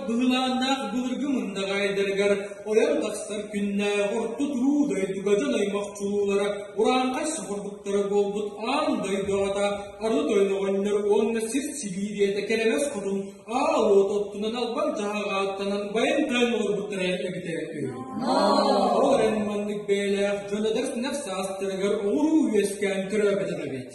быһылааннаах былыргы мындаҕаайдарыгар ойон тахсар күннээх орто туруу дойдуга дьон аймах чулуулара урааҥхай соҕурбуттара буолбут аан дойду аҕата Арыы Тойон оҕонньор уонна сир Сибиириэтэ кэрэмэс хотун аал уот оттунан албан дьаһаҕа ааттанан байан-тайан олорбуттара эбитэ үһү. Ол эрэн маннык бэйэлээх дьон эдэр сэнэх саастарыгар оҕуруу үөскээн төрөөбөтөх эбит.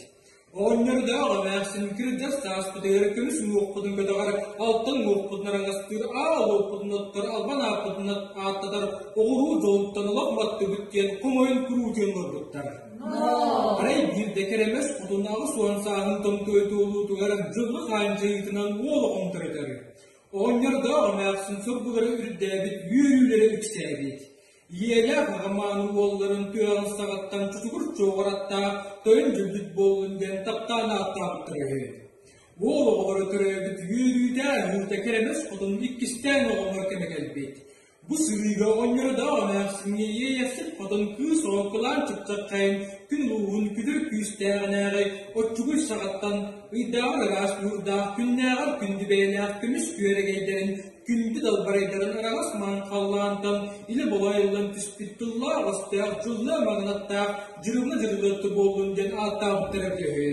Оҕонньордоох эмээхсин кырдьар сааспытыгар көмүс уҥуохпутун көтөҕөр, алтан уҥуохпутун араҥастыыр, аал уоппутун оттор, албан ааппытын ааттатар оҕуруу дьолуттан олох маттыбыт диэн хомойон куруутуйан олорбуттар. Арай биирдэ кэрэмэс хотун 80 сааһын томтуой туолуутугар дьылҕа хаан дьайыытынан уол оҕом төрөтөр. Оҕонньордоох эмээхсин соргулара үрдээбит, үөрүүлэрэ үксээбит. Ийэлээх аҕа мааны уолларын түөҕүн саҕаттан чучугур чуоҕур аттаах тойон дьүлбүт буоллун диэн таптаан ааттаабыттара үһү. Уол оҕолоро төрөөбүт үөрүүтэ аһыыта кэрэмэс хотун иккистээн оҕолор кэмэ кэлбит. Бу сырыыга оҕонньордоох эмээхсиҥҥэ иэйэхсит хотун кыыс оҕо кылаан чыпчаххайын күн улууһун күтүр күүстээҕинээҕи оччугуй саҕаттан ыйдааҕар ыраас ньуурдаах күннээҕэр күндү бэйэлээх көмүс күөрэгэйдэрин күндү далбарайдарын араҕас маҥан халлаантан илэ болойуллан түспүт тыллаах-өстөөх дьыллыа маҥнаттаах дьырылла дьырылыатты буоллун диэн ааттаабыттара эбитэ үһү.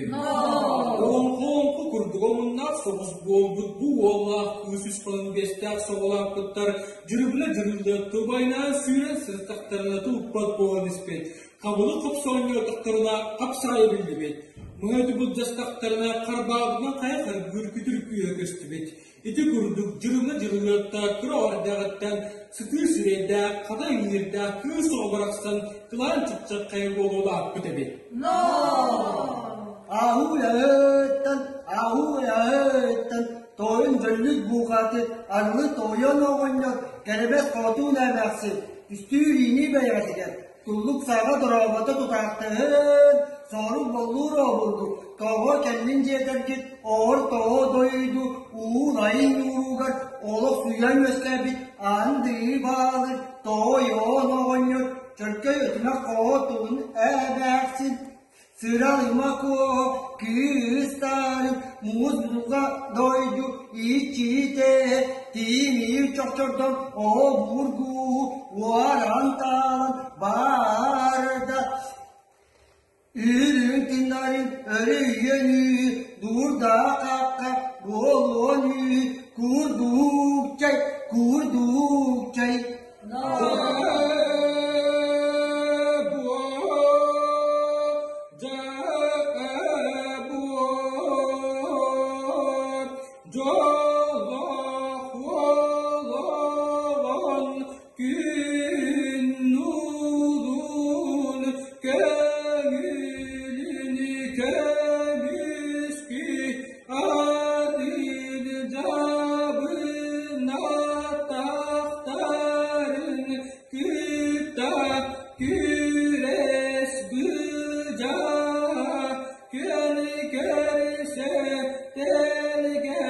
Олоҥхо-олоҥхо курдук омуннаах соҕус буолбут бу уоллаах кыыс үс хонон биэстээх соҕолоохпуттар дьырыбына дьырыллыатты убайнаан сүүрэн сырыттахтарына туппат буолан испит. Хабылы хопсоонньоотохторуна хапсаайы биллибит. Мыһыты былдьастахтарына харбаабытынан хайа харбыыр күтүр күүһэ көстүбүт. Ити курдук дьырылы дьырылыатта кыра эрдэҕиттэн сытыы сирэйдээх, хата иҥиирдээх кыыс оҕо барахсан кылаан чыпчаххайа буола улааппыт эбит. Аһуу-аһыттан, аһуу-аһыттан тойон дьөллүт буукаты арылы тойон оҕонньор кэрэмэс хотун эмээхсин үстүүр иини бэйэҕитигэр Туллук саҕа дорообото тутаахтаһын, сорук боллуур обургу, тоҕо кэллин дьиэтэргит, оҕор тоҕо дойду уун айын ньууругар олох суйан үөскээбит андыы баалыр тоойоон оҕонньор чөркөй өтүмэх хоһо тулун эбээхсин Сыралыма куоһу кыыстаарын муус бука дойду иччитэ тимир чохчордон обургу уаран таалан барда үрүҥ тыннарын өрүйөнүү дуурда хахха буолуонүү курдук чай курдук чай Кытта күрэс быдьаа күөн көрсө тэлгэбиттэн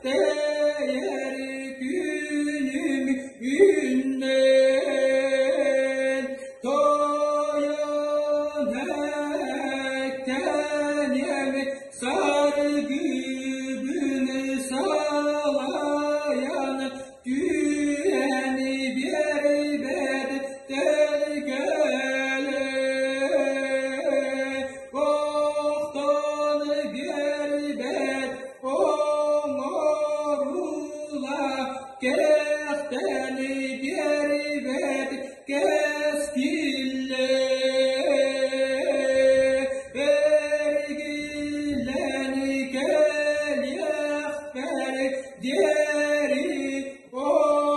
тэйэр күнүм үүннэн тойон эккэниэм саргыбын салайан Түһэн биэрбэт төлкөлө, охтон биэрбэт оҥоруула, кэхтэн биэрбэт кэскиллэ. Эргиллэн кэлиэхпэр диэри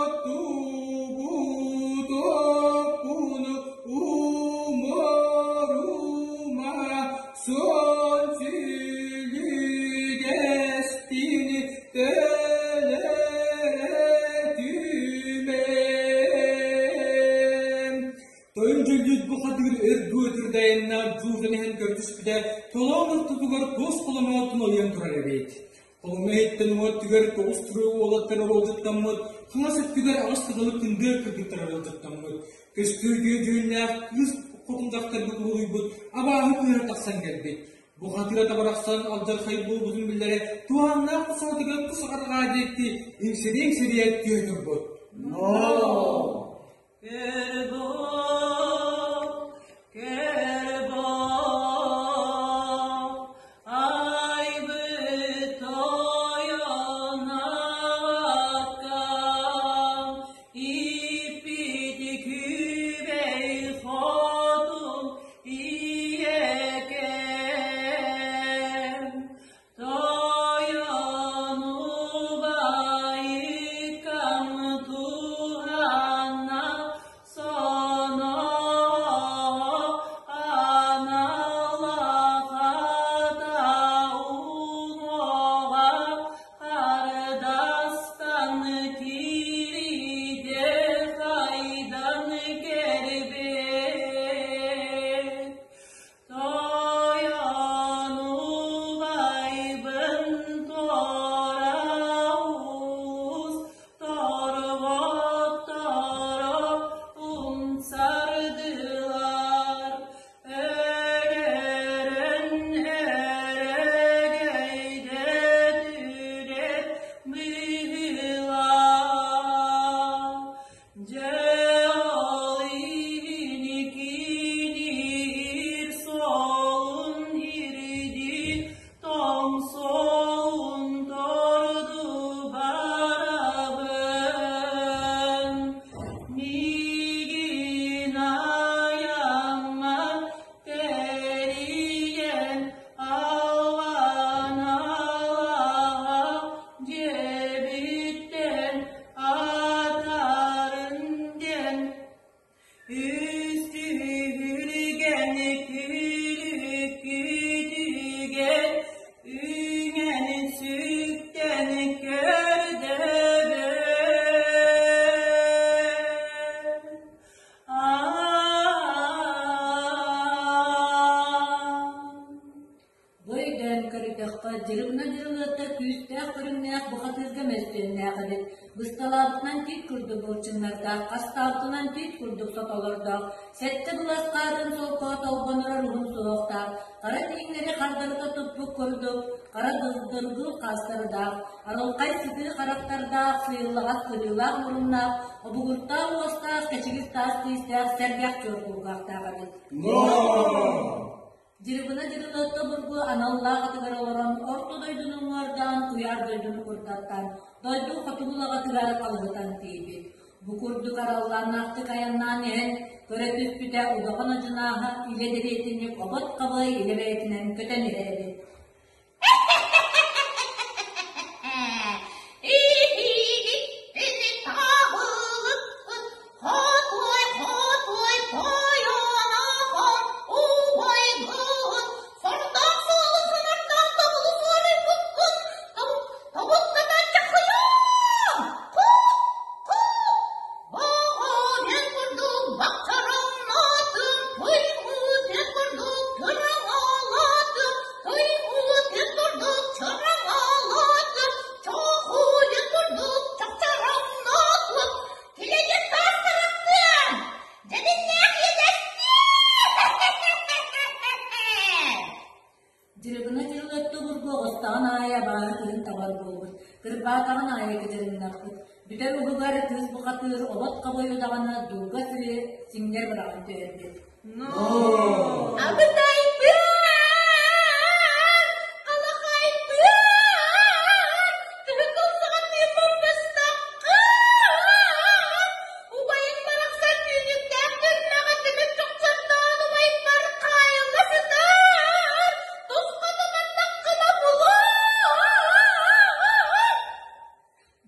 оттубут оппун уморума суон сүлүгэспин төлөрө түмэм. Тойон дьөллүүт бу хатыыр өр дуу өтүрдэйиннээх дьуутун иһэн көрдүспүтэ, толоон ортотугар туос холомоотун ойон турар эбит. Холомо иһиттэн уҥа өттүгэр тоҕус туруо уолаттар оруолдьуттаммыт, хаҥас өттүгэр аҕыс кыталы кындыа кыргыттар оруолдьуттаммыт. Көстүү дьүө дьүһүннээх кыыс хотун дьахтарга кубулуйбут абааһы кыыһа тахсан кэлбит. Бухатыыр ата барахсан алдьархай буолбутун биллэрэ туһааннаах тусаатыгар тус арҕаа диэки иҥсэриэ-иҥсэрийэ түһэ турбут. Но! Тойон убайыкам туһана соно аналахата уҥуоҕа хардастан кииридэ хайдан кэрбэт Тойон убайбын туора уус торботторо умсардылар, өрөрөн өрөгөйдөтүлэр быһыылар. Дьэ ол иһин киниир суолун ирдии тоҥсоун торду барабын. Миигин айаҥҥа тэрийэн алланалаһа дьиэбиттэн атарын диэн үстүһүргэн күлүккүтүгэр үҥэн сүктэн көрдөбөн Бу өйдөөн көрдөххө, дьырыбына дьырылыатта күүстээх көрүҥнээх бухатыырга мөлтүөннээх эбит. Бысталаабытынан тиит курдук былчыҥнардаах, хастаабытынан тиит курдук сотолордоох, сэттэ былас хаатын солко толбонурар уһун суһуохтаах, хара тииҥнэри хардарыта туппут курдук, хара дыргыл хаастардаах, арылхай сытыы харахтардаах, сыыйыллаҕас кырыылаах муруннаах, обугуртаах уостаах, кэчигис таас тиистээх, сэргэх чуор кулгаахтаах эбит. Дьырыбына Дьырылыатта обургу аналлаах атыгар олорон орто дойдуну уҥуордаан, куйаар дойдуну курдаттаан, дойду хотугу лаҕатыгар алыһытан тиийбит. Бу курдук араллааннаахтык айаннаан иһэн, көрө түспүтэ улахан одьунааһа илэ дэриэтинньик обот хабыай илэ бэйэтинэн көтөн иһэр эбит. Дьырыбына дьырылыатта обургу оҕустаҕын аайы абааһы кыһын табар буолбут, кырбаатаҕын аайы кыдьырыҥнаппыт. Бүтэр уһугар кыыс бухатыыр обот хабой удаҕана дулга сири сиҥнэр быраҕан түһэрбит.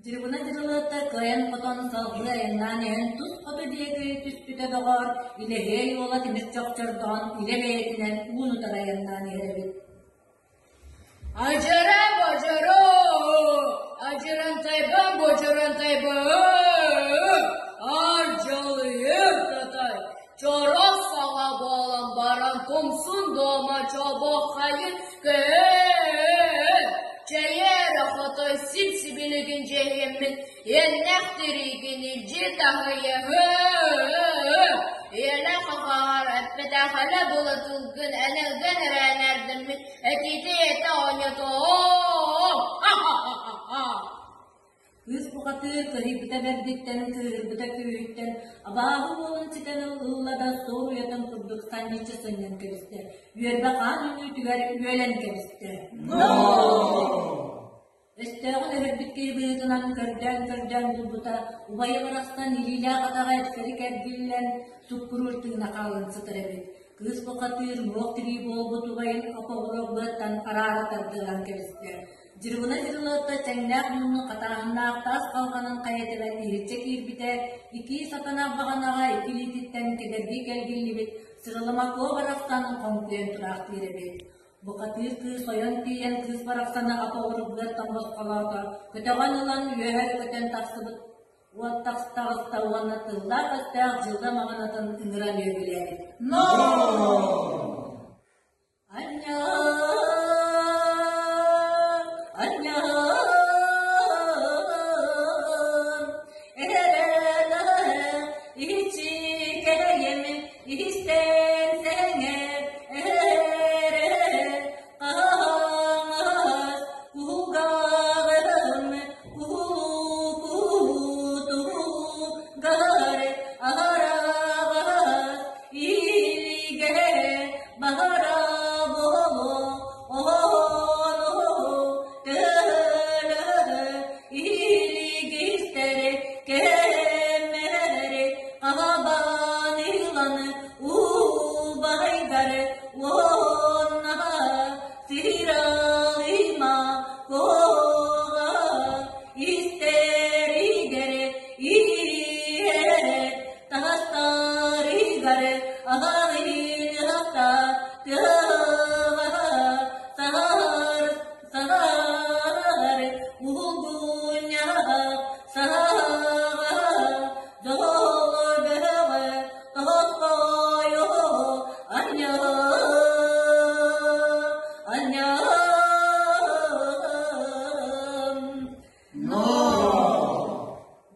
Дьырыбына дьырылыатта кыайан-хотон салгыы айаннаан иһэн тус хоту диэки түспүтэ доҕоор, Илэһиэй уола тимир чохчордоон илэ бэйэтинэн уун-утары айаннаан иһэр эбит. Адьара бадьароо, адьырантайбан бодьурантайбан, ардьалыйыр татай, чорох саҥа буолан баран тумсун дуома чобоххайын көө, чэйээрэ хотой сип-сибилигин дьиэһиэммин, иэннэх тириигин илдьи таһыйа Ийэлээх аҕаҕар эппэтэххинэ былатылгын энэлгэн эрэ энээрдэммит этиитэ ийэтэ оонньотуом ха-ха-ха-ха Кыыс бухатыыр кыһыйбыта бэрдиттэн, кыыһырбыта күүһүттэн, абааһы уолун ситэн ылла да суор уйатын курдук санньыччы сынньан кэбистэ, үөрбэ хаан үҥүүтүгэр үөлэн кэбистэ. Өстөөҕүн өһөрбүт киһи быһыытынан көрдөөн-көрдөөн булбута, убайа барахсан илиилээх атаҕа эпсэри кэргиллэн, суккуруур тыына хаалан сытар эбит. Кыыс бухатыыр муох тирии буолбут убайын опоҕуруок быаттан араара тардыалаан кэбистэ. Дьырыбына дьырылыатта чэҥнээх муннун хатааһыннаах таас халҕанын хайа тэбэн иһирдьэ киирбитэ, икии сатанах баҕанаҕа икки илиититтэн кэдэрги кэлгиллибит сырылыма куо барахсан хоҥкуйан тураахтыыр эбит. Бухатыыр кыыс ойон тиийэн кыыс барахсаны ат-оҕуругуттан босхолоото, көтөҕөн ылан үөһэ көтөн тахсыбыт уот таҕыста уонна тыллаах-өстөөх дьылҕа маҕанатын ыҥыран үөгүлээбит.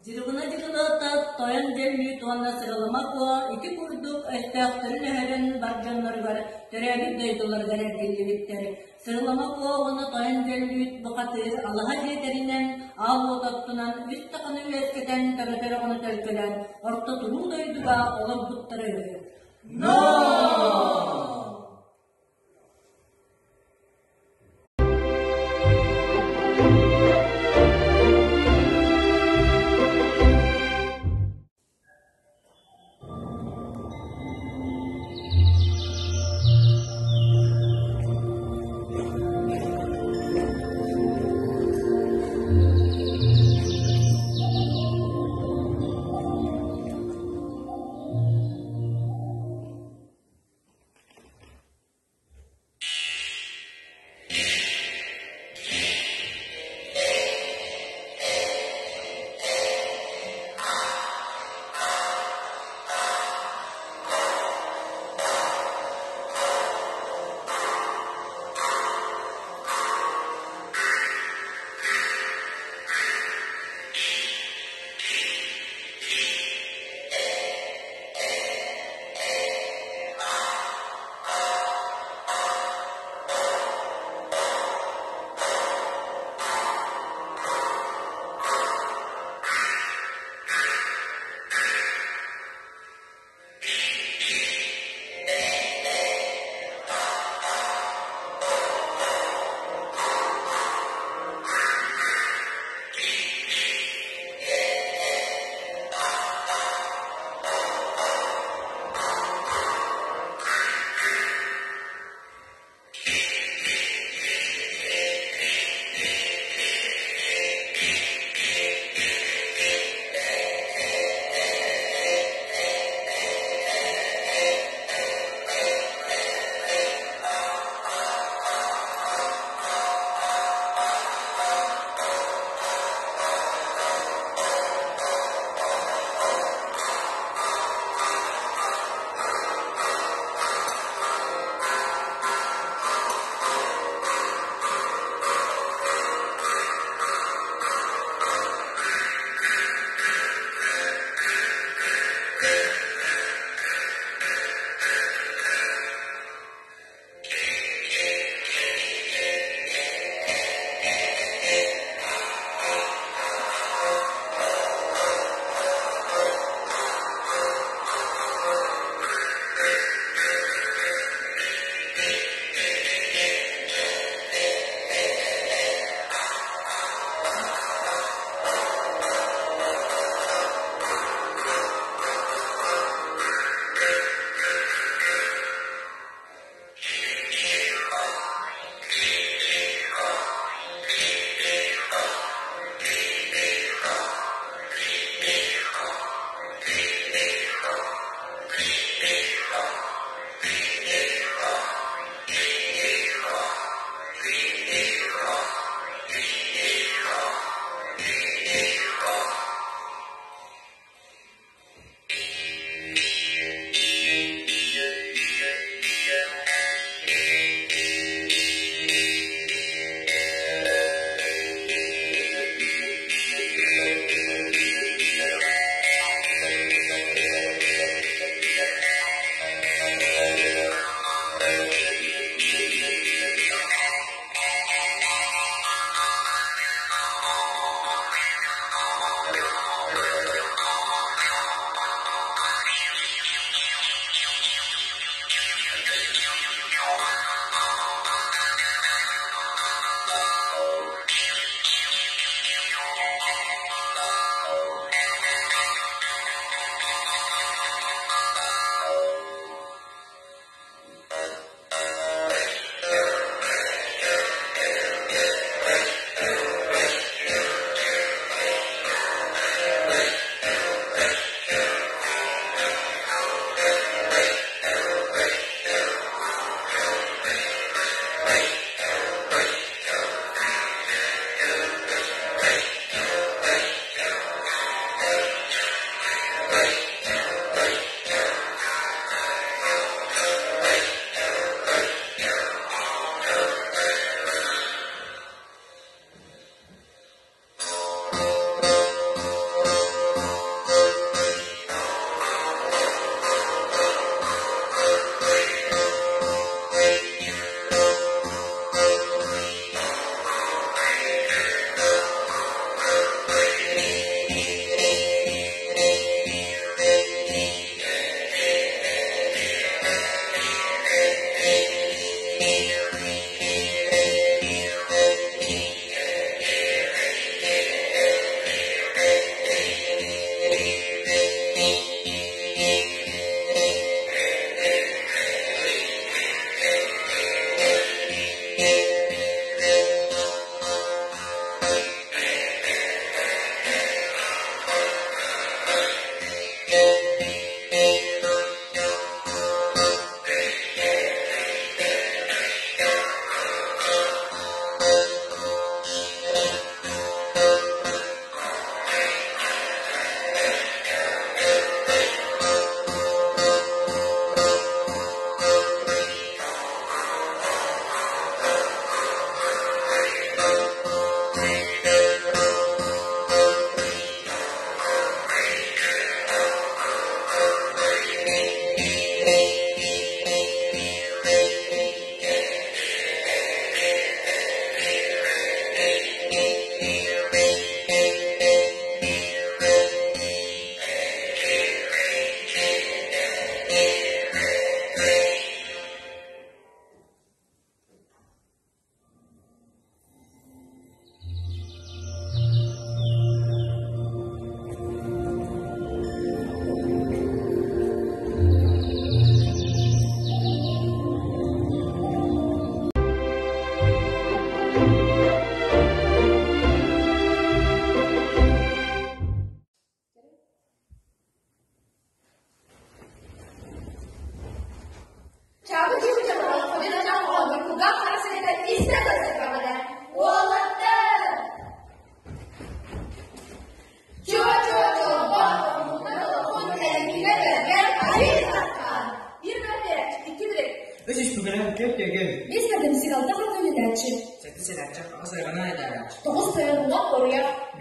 Дьырыбына дьырылыата тойон дьөллүүт уонна сырылыма куо ити курдук өстөөхтөрүн өһөрөн бар дьонноругар төрөөбүт дойдуларыгар эргиллибиттэр. Сырылыма куо уонна тойон дьөллүүт бухатыыр алаһа дьиэтэринэн аал уот оттунан үс саханы үөскэтэн төрөтөр оҕону төлкөлөөн орто туруу дойдуга олорбуттара үһү.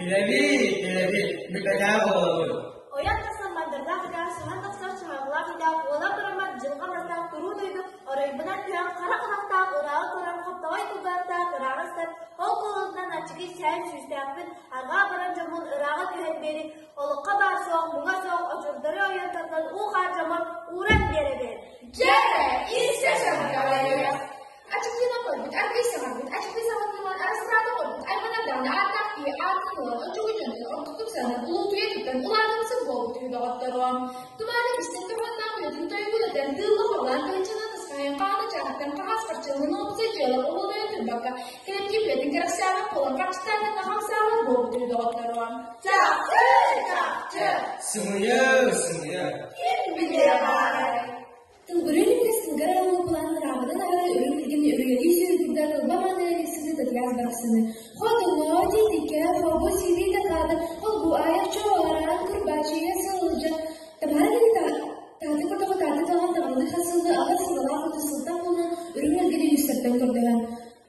Билэбит, билэбит, бүпэтэх оҕолорбут. Ойон тахсан мандардаах идэҕэ саһан тахсар чаһаҕалаах идэҕэ уола тураммат дьылҕа мастаах туруу дойду оройбунан түһэн хара харахтаах ырааҕы көрөн хоптоҕой кулгаахтаах ырааҕы истэр ол куолутунан аччыгый сээн сүүстээхпин арҕаа баран дьоммун ырааҕы түһэн биэри олоххо баар суох муҥа суох очурдары ойон тардан уу-хаар дьоммор ууран биэрэбин. Дьэ, истэ саҥардаҕайыах. Ачыкыына көрбүт, аргыый саҥарбыт, ачыкыы саҥатынан арасыраата оҥорбут, айманар даҕаны ааттаах киһи аатын ылан, оччоҕу дьонун ордуктук сананан, улуутуйа туттан, улаатымсык буолбут үһү доҕотторуом. Тумааны истэн туһаннаах үлэтин тойугулатан, тыылла хорлоон тыһыынчанан ысхайан, хаана чааһыттан хаһаас харчыланан уопсай дьыала оһуолайа турбакка, кэлэктиип үлэтин кэрэхсээбэт буолан, харчытаатын хамсаабат буолбут үһү доҕотторуом. Чахчы, чахчы! Сымыйа, сымыйа! Ким билиэ баарай? Тылбырыы сылгы араллыбылаан ыраабытын аһары үрүҥ илгин үрүйэлии сүүрдүрдэ тылба мааны Алексаны Татьяс барахсаны. Хотоҥҥо тиитиккэ хобу сири такаады холбу айах чоораан курбачыйа сылдьан Тамара кини тааты көрдөҕө тааты талан таҕылыы хасылы ала сылалаах оту сылтах буолан үрүҥ илгини үстэртэн көрдөһөн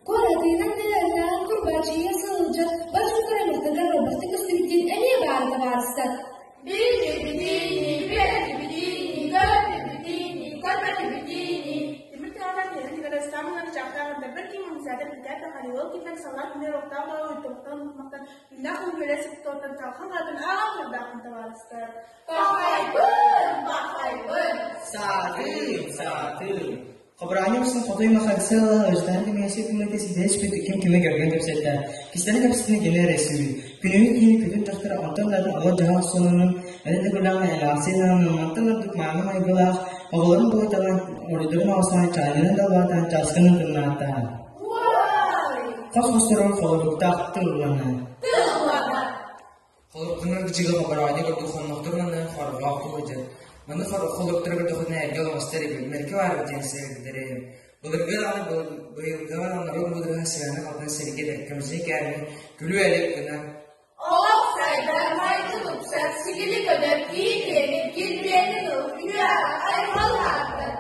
Куоратыынан нэлээннээн курбачыйа сылдьан бачыҥкар аймахтаргар барбахтык көстүбүт диэн эмиэ баара табаарыстар. Билибитини, биэрдибитини, көрдүбүтүни, көрбөтүбүтүни. Тимир тыалар тиэрэн тигэрэ самыҥар чаахтаах эрдэрбэр ким мунсаатар бүтээт да хариуол кимнэн саллаат күнэр оттаах доо уйдуктан махтан күннээх үөлэ сыптоттан чалхан хаатын аҕа турдаахын табаарыстар. Бахайбын, бахайбын. Саатыым, саатыым. Хобороонньук устун хотуй махайсыала ыждаан кэмиэсий күҥҥэ сидэспит ким кими көргөн кэпсэтэ, кистэлэҥ кэпсэтини кини эрэ сүүр. Күнүһүн киһини күтүн тахтар онтон да олор-дьаһал сонунун эдэр да күлэҕин элэҕсийэн мантан ордук мааны майгылаах оҕолорун буоталаан оройдорун оҕосоон чаанньынан далбаатаан чааскынан тымнааттаан. Хос-хосторун холоруктаах тыллана. Тыллана. Холоруктанар кычыга хобороонньу курдук хоннохтор уонна хорҕоох сылдьар. Маны холоруктара көрдөххүнэ эргэ олоҥостор эбит, мэлки баар диэн сэрэйдэрэ. Былыргы даҕаны быйылгы норуот муудараһа сыана-халтан сиргэ бэркэмсий кээмин күлүү-элэк гына Олох сайдар, майгы тупсар, сигили көнөр, киин килбиэнин ыл, үө, айхал ааттар.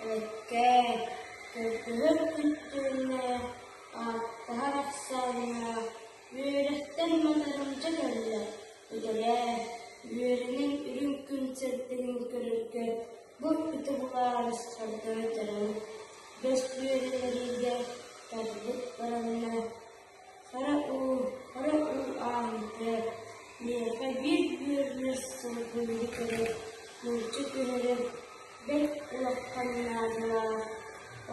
Эрэккээ, көрдөһөр күттүөннээх, ааттаһар ахсааннаах, үөрэхтэн матарымдьа кэллэ, идэлээ, үөрэнэн үрүҥ күн сырдыгын көрөргө бу ытыгылаарыс хардары дьаралык бэс үөрэнэриигэ тарбыт баранна, хара уу, хара уу ааһыытыгар миэхэ биир үөрүнэр сылгыны көрөр, нуучча түһэрэр бэрт улахан наадалаах,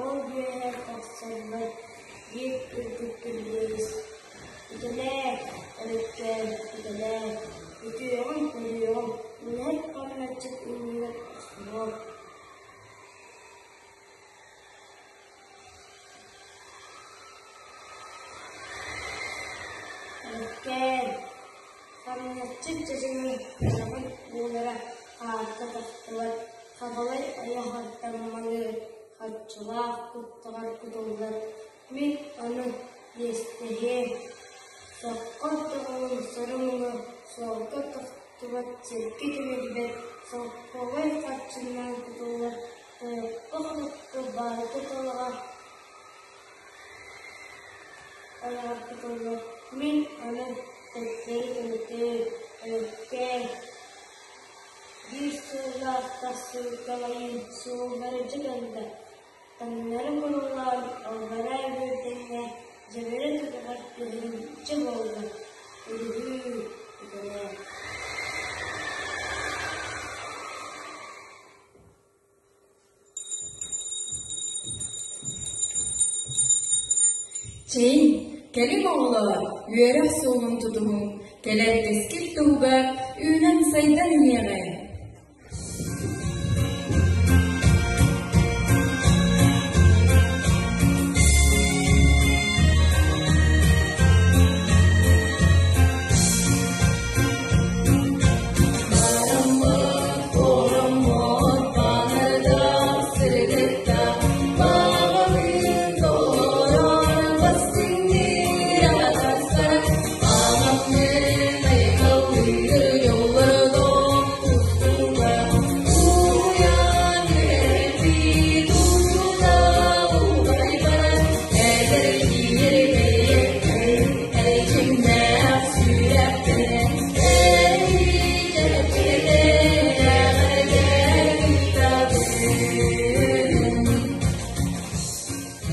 ол үөһэ тахсарбар биир үрдүк кирилиэс Үтэлээ, эрэккээн, үтэлээ, үтүөҕүм, көрүөҕүм, үлэһит хамначчыт иннигэр охсуһуом Эрэккээн, хамначчыт дьэдьэҥи хараҕын уулара хаарга тахтылар, хабалай айаҕыттан маҥыр, харчылаах куттаҕар кутуллар, мин ону иэстэһиэм, соххор доҕорум сору-муҥу суолга тохтубат сиргэ түмэлбэт солкуобай харчынан кутуллар тойокко-хотокко баайга талаҕа айаҕар кутуллар мин аны төттөрү төлөтүөм өлөккөөн биир сыллаах тахсыбыт далайым суолларыдьа кэллэ Таҥнары курулаан аллараа үөрдэҥҥэ дьэбэрэ түгэҕэр түһэринчэ буолла, өрүһүй, үтэлээ Чэйиҥ, кэлиҥ оҕолоор, үөрэх суолун тутуһуҥ, кэлэр кэскил туһугар үүнэн-сайдан иһиэҕиҥ.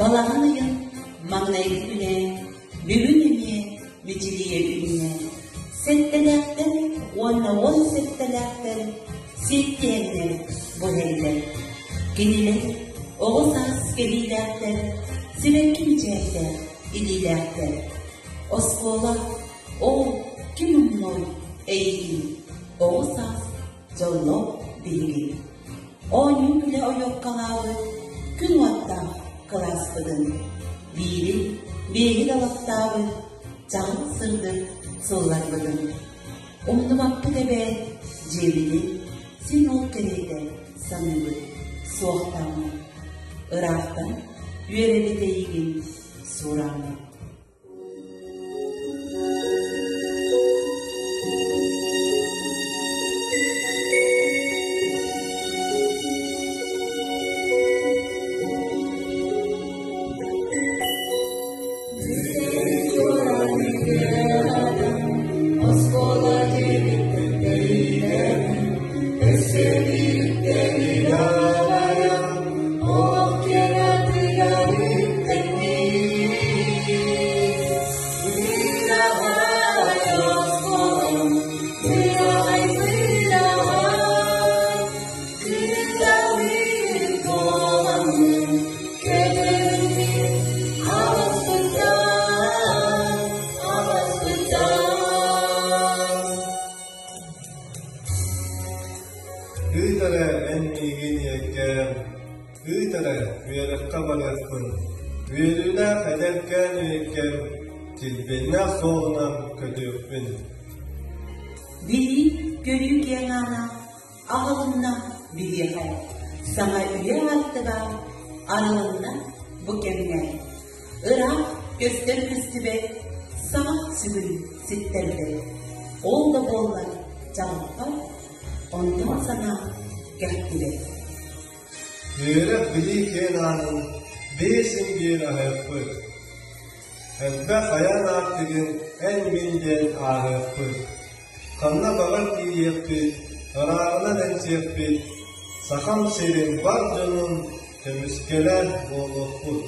Балаҕан ыйын маҥнайгы күнэ бүгүн эмиэ мичилийэ үүннэ. Сэттэлээхтэн уонна уон сэттэлээхтэн сиэттиһэннэр бу иһэллэр. Кинилэр оҕо саас кэбиилээхтэр, сибэкки мичээрдээх илиилээхтэр. Оскуола ол ким умнуой эйигин оҕо саас дьоллоох. биһиги. Оонньуу-күлэ ойуоккалаабыт күн уоттаах кылааспытын, биири биэһи далаттаабыт чаҕыл сырдык сылларбытын умнубаппыт эбээт, дьиэбитин син ол кэриэтэ саныыбыт, суохтааммыт, ыраахтан үөрэбит эйигин сурааммыт. Ыыт эрэ эн миигин ийэккээм, ыыт эрэ үөрэххэ барыахпын, үөрүүлээх эдэркээн үйэккэм, килбиэннээх суолунан көтүөхпүн. Билии көрүү киэҥ аана аҕылынна биһиэхэ, саҥа үйэ аартыга арылынна бу кэмҥэ. Ыраах көстөр көстүбэт саҥа сүгүн ситтэрбэт, ол да буоллар чаҕылхай, онтон санаа кэхтибэт. Үөрэх билии киэн аанын биэсин биир аһыахпыт. Элбэх айан аартыгын эн-мин диэн ааһыахпыт. Ханна баҕар тиийиэхпит, ырааҕынан энсиэхпит, Сахам сирин бар дьонун көмүскэлэ буолуохпут.